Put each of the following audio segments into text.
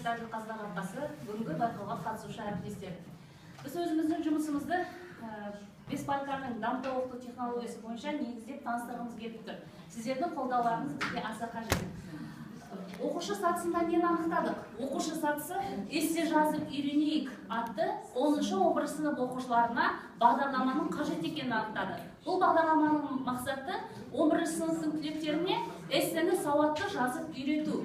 Құрметті Әділқазылар алқасы, бүгінгі байқауға қатысушы әріптестер. Біз өзіміздің жұмысымызды Беспалканың дамыта оқыту технологиясы бойынша негіздеп таныстырғымыз келіп тұр. Сіздердің қолдауларыңыз бізге аса қажет. Оқушы сатысында нені анықтадық? Оқушы сатысы эссе жазып үйренейік атты 10-11 сынып оқушыларына бағдарламаның қажет екенін анықтады. Бұл бағдарламаның мақсаты 11 сыныптың түлектеріне эссені сауатты жазып үйрету.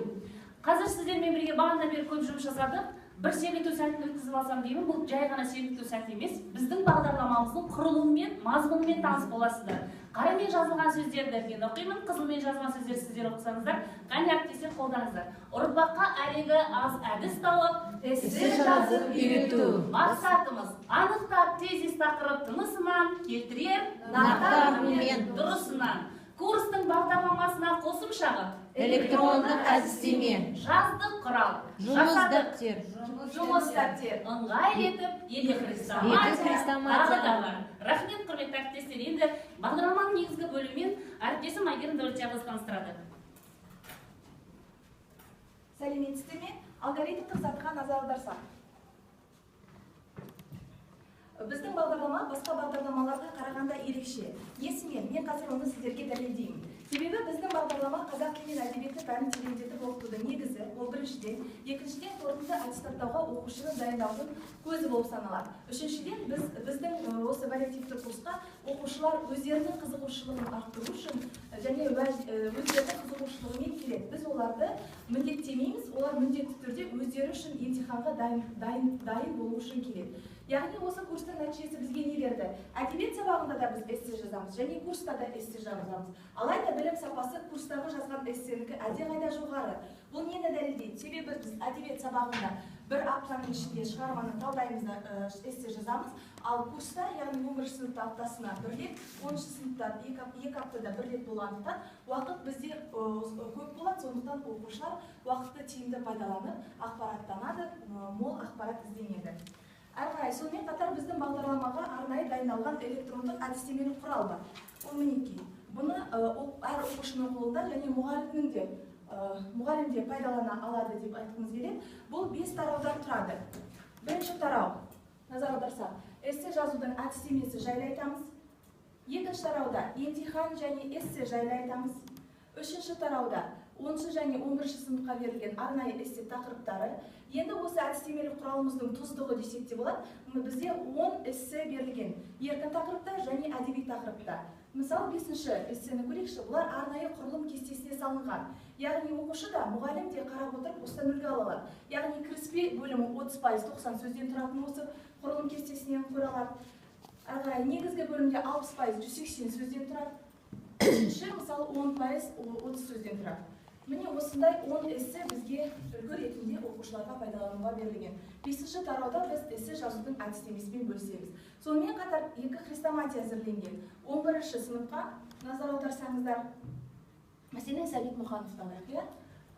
Қазір сіздермен бірге бағанадан бері көп жұмыс жасадық. Бір сергіту сәтін өткізіп алсам деймін, бұл жай ғана сергіту сәті емес, біздің бағдарламамыздың құрылымымен, мазмұнымен таныс боласыздар. Қарамен жазылған сөздерді мен оқимын, қызылмен жазылған сөздерді сіздер оқысаңыздар, қане әріптестер қолдаңыздар. Ұрпаққа әлегі аз әдіс тауып, эссе жазып үйрету. Мақсатымыз анықтап тезис тақырып тынысынан, келтірер нақты аргумент дұрысынан. Курстың бағдарламасына қосымшағы электрондық әдістеме, жаздық құрал, жұмыс дәптер, Жұмыс дәптер, ыңғайлы етіп, екі хрестоматия, тағы да бар. Рахмет, құрметті әріптестер. Енді бағдарламаның негізгі бөлімімен әріптесім Әйгерім Дәулетжанқызы таныстырады. Сәлеметсіздер ме? Алгоритмдік сатыға назар аударсақ. Біздің бағдарлама басқа бағдарламаларға қарағанда ерекше. Несімен? Мен қазір оны сіздерге дәлелдеймін. Себебі біздің бағдарлама қазақ тілі мен әдебиеті пәнін тереңдетіп оқытудың негізі, ол біріншіден, екіншіден қорытынды аттестаттауға оқушыны дайындаудың көзі болып саналады. Үшіншіден, біздің осы вариативті курсқа оқушылар өздерінің қызығушылығын арттыру үшін және өздерінің қызығушылығымен келеді. Біз оларды міндеттемейміз, олар міндетті түрде өздері үшін емтиханға дайын болу үшін келеді. Яғни осы курстың нәтижесі бізге не берді? Әдебиет сабағында да біз эссе жазамыз, және курста да эссе жазамыз. Алайда білім сапасы курстағы жазған эссенікі әлдеқайда жоғары. Бұл нені дәлелдейді? Себебі біз әдебиет сабағында бір аптаның ішінде шығарманы талдаймыз да, эссе жазамыз, ал курста, яғни 11 сыныпта аптасына бір рет, 10 сыныпта екі аптада бір рет болғандықтан уақыт бізде көп болады, сондықтан оқушылар уақытты тиімді пайдаланып, ақпараттанады, мол ақпарат ізденеді. Әрі қарай, сонымен қатар біздің бағдарламаға арнайы дайындалған электрондық әдістемелік құрал бар. Ол мінекей. Бұны әр оқушының қолында және мұғалім де пайдалана алады деп айтқымыз келеді. Бұл 5 тараудан тұрады. Бірінші тарау, назар аударсақ, эссе жазудың әдістемесі жайлы айтамыз. Екінші тарауда емтихан және эссе жайлы айтамыз. Үшінші тарауда 10 және 11 сыныпқа берілген арнайы эссе тақырыптары. Енді осы әдістемелік құралымыздың тұздығы десек те болады. Бізде 10 эссе берілген. Еркін тақырыпта және әдеби тақырыпта. Мысалы, 5-ші эссені көрейікші. Бұлар арнайы құрылым кестесіне салынған. Яғни оқушы да, мұғалім де қарап отырып осыдан үлгі ала алады. Яғни кіріспе бөлімі 30%, 90 сөзден тұратын осы құрылым кестесінен көре алады. Әрі қарай негізгі бөлімде 60%, 180 сөзден тұрады. Үшінші, мысалы, 10%, 30 сөзден тұрады. Міне осындай 10 эссе бізге үлгі ретінде оқушыларға пайдалануға берілген. 5-ші тарауда біз эссе жазудың әдістемесімен бөлісеміз. Сонымен қатар 2 хрестоматия әзірленген. 11-ші сыныпқа назар аударсаңыздар, мәселен, Сәбит Мұқановты алайық, иә?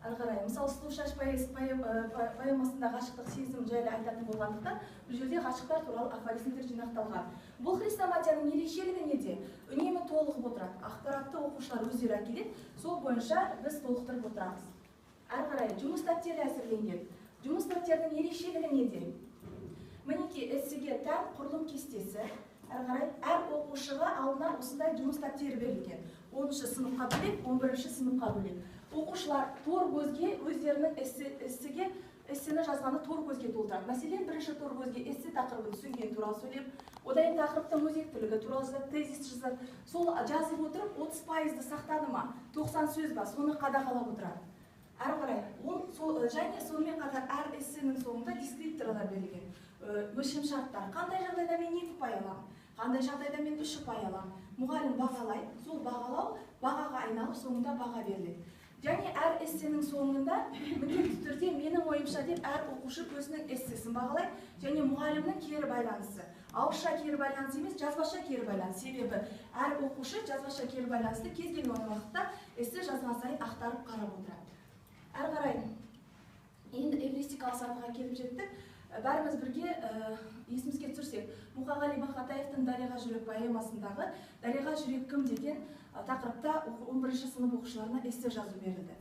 Әрі қарай, мысалы, Сұлу шаш поэмасында ғашықтық сезім жайлы айтатын болғандықтан, бұл жерде ғашықтар туралы афоризмдер жинақталған. Бұл хрестоматияның ерекшелігі неде? Үнемі толығып отырады. Ақпаратты оқушылар өздері әкеледі, сол бойынша біз толықтырып отырамыз. Әрі қарай, жұмыс дәптері әзірленген. Жұмыс дәптерінің ерекшелігі неде? Мінекей, эссеге тән құрылым кестесі. Әрі қарай, әр оқушыға алдына осындай жұмыс дәптері берілген. 10-шы сыныпқа бөлек, 11-ші сыныпқа бөлек. Оқушылар тор көзге өздерінің эссені жазғаны тор көзге толтырады. Мәселен, бірінші тор көзге эссе тақырыбын түсінген туралы сөйлеп, одан кейін тақырыптың өзектілігі туралы жазады, тезис жазады. Сол жазып отырып, 30%-ды сақтады ма, 90 сөз ба, соны қадағалап отырады. Әрі қарай, және сонымен қатар әр эссенің соңында дескрипторлар берілген. Өлшем шарттар. Қандай жағдайда мен 2 ұпай аламын? Қандай жағдайда мен 3 ұпай аламын? Мұғалім бағалайды, сол бағалау бағаға айналып, соңында баға беріледі. Және әр эссенің соңында міндетті түрде менің ойымша деп әр оқушы өзінің эссесін бағалайды, және мұғалімнің кері байланысы. Ауызша кері байланыс емес, жазбаша кері байланыс. Себебі әр оқушы жазбаша кері байланысты кез келген уақытта эссе жазған сайын ақтарып қарап отырады. Әрі қарай, енді эвристикалық сатыға келіп жеттік. Бәріміз бірге есімізге түсірсек, Мұқағали Мақатаевтың Дариға жүрек поэмасындағы Дариға жүрек кім деген тақырыпта 11-ші сынып оқушыларына эссе жазу берілді.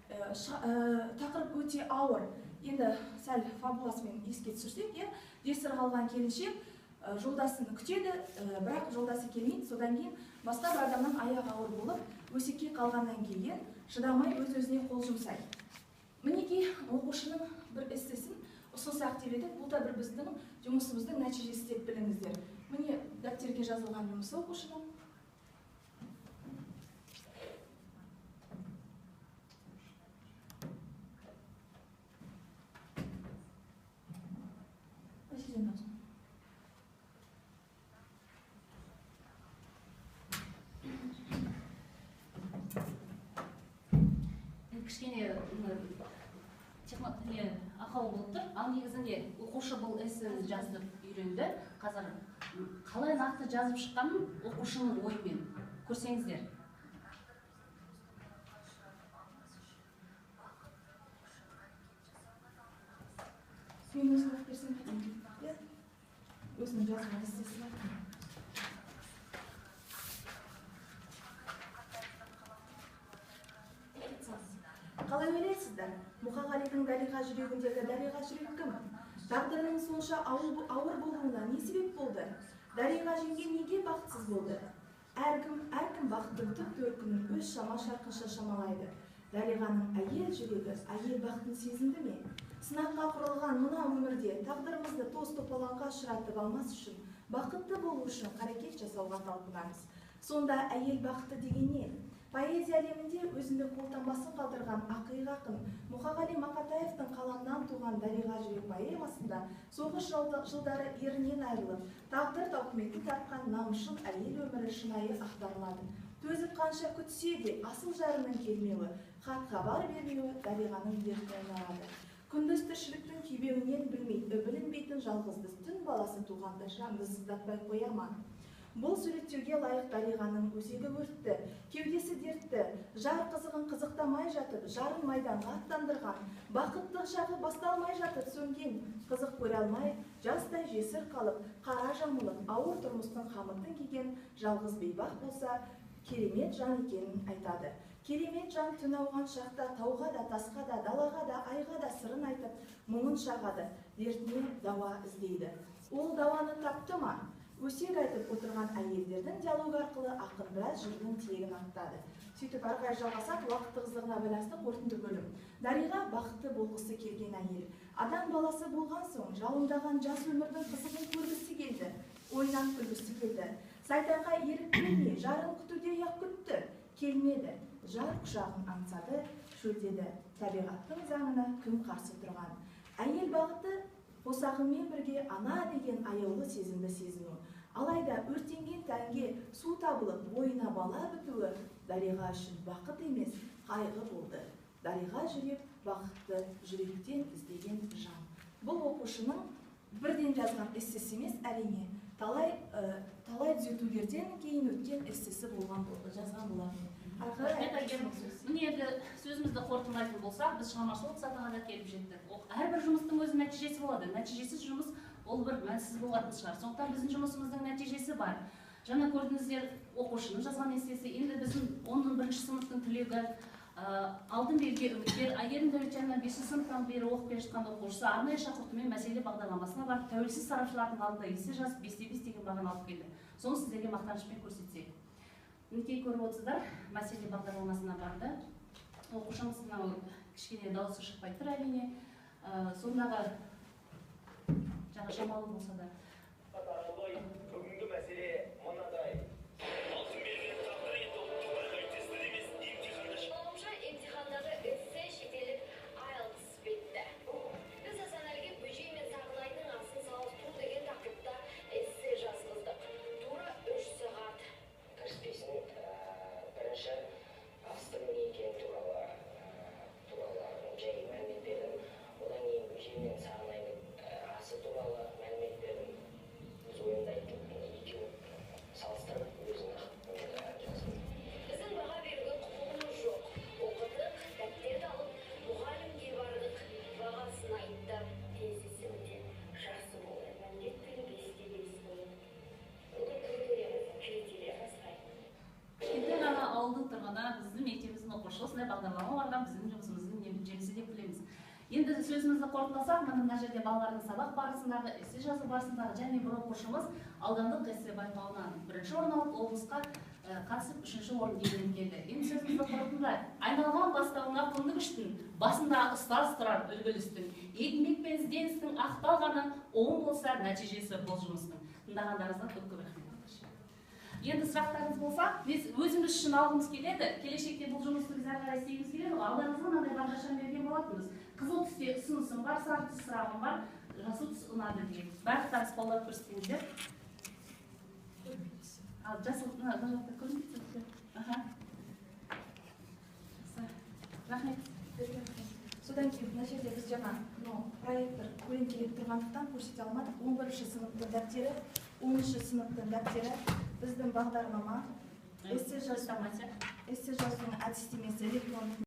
Тақырып өте ауыр. Енді сәл фабуласымен еске түсірсек, жесір қалған келіншек жолдасын күтеді, бірақ жолдасы келмейді. Содан кейін басқа бір адамнан аяғы ауыр болып, өсекке қалғаннан кейін шыдамай өз-өзіне қол жұмсайды. Мінекей, оқушының бір эссесін ұсынсақ деп едік. Бұл да бір біздің жұмысымыздың нәтижесі деп біліңіздер. Міне, дәптерге жазылған жұмысы оқушының. Кішкене ақау болып тұр. Ал негізінде оқушы бұл эссені жазып үйренді. Қазір қалай нақты жазып шыққанын оқушының ойымен көрсеңіздер. Мен өзім оқып берсем, иә? Өзінің жазған эссесі бар. Қалай ойлайсыздар? Мұқағалидың Дариға жүрегіндегі Дариға жүрек кім? Тағдырының сонша ауыр болуына не себеп болды? Дариға жеңге неге бақытсыз болды? Әркім бақыттың түп төркінін өз шама шарқынша шамалайды. Дариғаның әйел жүрегі әйел бақытын сезінді ме? Сынаққа құрылған мына өмірде тағдырымызды тоз топалаңға ұшыратып алмас үшін, бақытты болу үшін қарекет жасауға талпынамыз. Сонда әйел бақыты деген не? Поэзия әлемінде өзіндік қолтаңбасын қалдырған ақиық ақын Мұқағали Мақатаевтың қаламынан туған Дариға жүрек поэмасында соғыс жылдары ерінен айырылып, тағдыр тауқыметін тартқан намысшыл әйел өмірі шынайы ақтарылады. Төзіп қанша күтсе де асыл жарының келмеуі, хат хабар бермеуі Дариғаның дертіне айналады. Күндіз тіршіліктің күйбеңінен білінбейтін жалғызды түн баласы туғанда жанды сыздатпай қоя ма? Бұл суреттеуге лайық Дариғаның өзегі өртті, кеудесі дертті, жар қызығын қызықтамай жатып, жарын майданға аттандырған, бақытты шағы басталмай жатып сөнген, қызық көре алмай, жастай жесір қалып, қара жамылып, ауыр тұрмыстың қамытын киген жалғыз бейбақ болса, керемет жан екенін айтады. Керемет жан түн ауған шақта тауға да, тасқа да, далаға да, айға да сырын айтып, мұңын шағады, дертіне дауа іздейді. Ол дауаны тапты ма? Өсек айтып отырған әйелдердің диалогы арқылы ақын біраз жырдың тиегін аттады. Сөйтіп ары қарай жалғасақ, уақыт тығыздығына байланысты қорытынды бөлім. Дариға бақытты болғысы келген әйел. Адам баласы болған соң жалындаған жас өмірдің қызығын көргісі келді, ойнап күлгісі келді. Сайтанға ерік бермей, жарын күтуде ақ күтті, келмеді. Жар құшағын аңсады, шөлдеді. Табиғаттың заңына кім қарсы тұрған? Әйел бақыты қосағымен бірге ана деген аяулы сезімді сезіну. Алайда өртенген тәнге су табылып, бойына бала бітуі Дариға үшін бақыт емес, қайғы болды. Дариға жүрек бақытты жүректен іздеген жан. Бұл оқушының бірден жазған эссесі емес, әрине, талай түзетулерден кейін өткен эссесі болған жазған болатын. Міне, енді сөзімізді қорытындылайтын болсақ, біз шығармашылық сатыға да келіп жеттік. Әрбір жұмыстың өз нәтижесі болады. Нәтижесіз жұмыс ол бір мәнсіз болатын шығар. Сондықтан біздің жұмысымыздың нәтижесі бар. Жаңа көрдіңіздер оқушының жазған эссесі. Енді біздің 11-ші сыныптың түлегі алтын белгіге үміткер Әйгерім Дәулетжанова 5-ші сыныптан бері оқып келе жатқан оқушысы арнайы шақыртумен мәселе бағдарламасына барып, тәуелсіз сарапшылардың алдында эссе жазып 5-5 деген бағаны алып келді. Соны сіздерге мақтанышпен көрсетсек. Мінекей көріп отырсыздар, мәселе бағдарламасына барды. Оқушымыз мынау кішкене дауысы шықпай тұр әрине. Сондағы жаңа шамалы болса да. Бүгінгі мәселе мынадай. Алтын белгінің тағдыры енді ұлттық бірыңғай тестілеу емес, емтиханда. Ойымша, емтихандағы эссе шетелдік IELTS бетті. Біз Асанәліге Бөжей мен Сағынайдың асын салыстыру деген тақырыпта эссе жазғыздық. Тура 3 сағат. Кіріспесін бірінші астың не екені туралы жай мәлімет бердім. Одан кейін Бөжей мен Сағынайдың асы туралы мәлімет бердім. Өз ойымды айттым. Мына біздің мектебіміздің оқушы осындай бағдарлама барған біздің жұмысымыздың жемісі деп білеміз. Енді сөзімізді қорытындыласақ, міне, мына жерде балалардың сабақ барысындағы, эссе жазу барысындағы және бір оқушымыз аудандық эссе байқауынан бірінші орын алып, облысқа қатысып, үшінші орын иеленіп келді. Енді сөзімізді қорытындылайық. Айналған бастауына құнды күштің, басында ұстаз тұрар үлгілі істің. Еңбек пен ізденістің ақталғаны, оң болса нәтижесі бұл жұмыстың. Тыңдағандарыңызға көп көп рахмет. Енді сұрақтарыңыз болса, біз өзіміз үшін алғымыз келеді. Келешекте бұл жұмысты біз әрі қарай істегіміз келеді ғой. Алдарыңызға мынандай бағдаршам берген болатынбыз. Қызыл түсте ұсынысым бар, сары түс сұрағым бар, жасыл түс ұнады деген. Барлықтарыңыз қолдап көрсетіңіздер. Ал жасыл мына мына жақта көрінбейді түсі. Аха. Жақсы. Рахмет. Содан кейін мына жерде біз жаңа мынау проектор көлеңкелеп тұрғандықтан көрсете алмадық. 11-сыныптың дәптері, 10-сыныптың дәптері, біздің бағдарлама, эссе жазу, Хрестоматия. эссе жазудың әдістемесі, электрондық